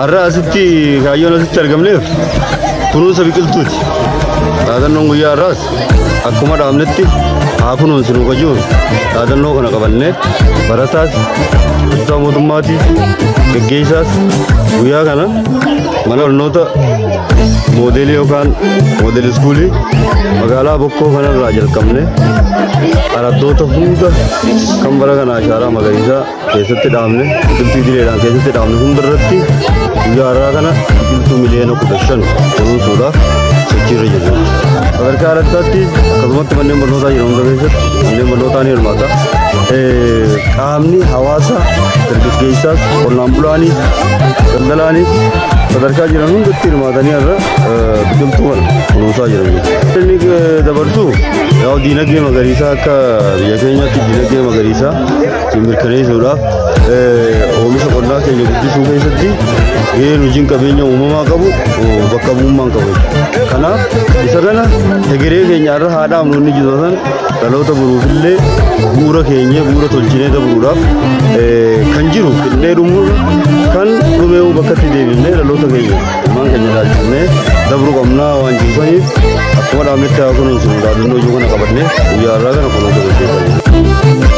Har'a asitti kaayyoon asitti argamneef kunuunsa biqiltuuti. Dhaadannoon guyyaa har'aas akkuma dhaabnetti haa kunuunsinu qajuun dhaadannoo kana qabannee barataas, hojjetaa mootummaatii, geggeessaas guyyaa kana mana barnoota moodeelii yookaan moodel iskuulii magaalaa Bokkoo kanarraa jalqabne araddoota hunda kan bara kana ashaaraa magariisaa keessatti dhaabne, biqiltuu idileedhaan keessatti dhaabne hunda irratti guyyaa har'aa kana biqiltuu miliyoona 15 kunuunsuudhaaf sochiirra jirra. Sadarkaa araddaatti akkasumatti manneen barnootaa jiran hunda keessatti manneen barnootaa ni hirmaata. Qaamni hawaasa dargaggeessaas, qonnaan bulaanis, daldalaanis sadarkaa jiran hundatti hirmaatanii har'a biqiltuu kana kunuunsaa jiran jechuudha. Inni dabarsu yaa'u diinagdee magariisaa akka biyya keenyaatti diinagdee magariisaa mirkaneessuudhaaf oomisha qonnaa keenya guddisuu keessatti gaheen hojiin qabeenya uumamaa qabu bakka bu'ummaa hin qabu. Kanaaf isa kana egeree keenya irra haa dhaabnu inni jiru san dhaloota boruufillee bu'uura keenya bu'uura tolchinee dabruudhaaf kan jiru qixxee dhumuurra kan dhumee bakka itti deebifnee dhaloota keenya ilmaan keenya dhaalchifnee dabruu qabnaa waan jiru saniif akkuma dhaabnetti haa kunuunsinu dhaadannoo ijoo kana qabannee guyyaa har'aa kana kunuunsa gaggeessaa jirra.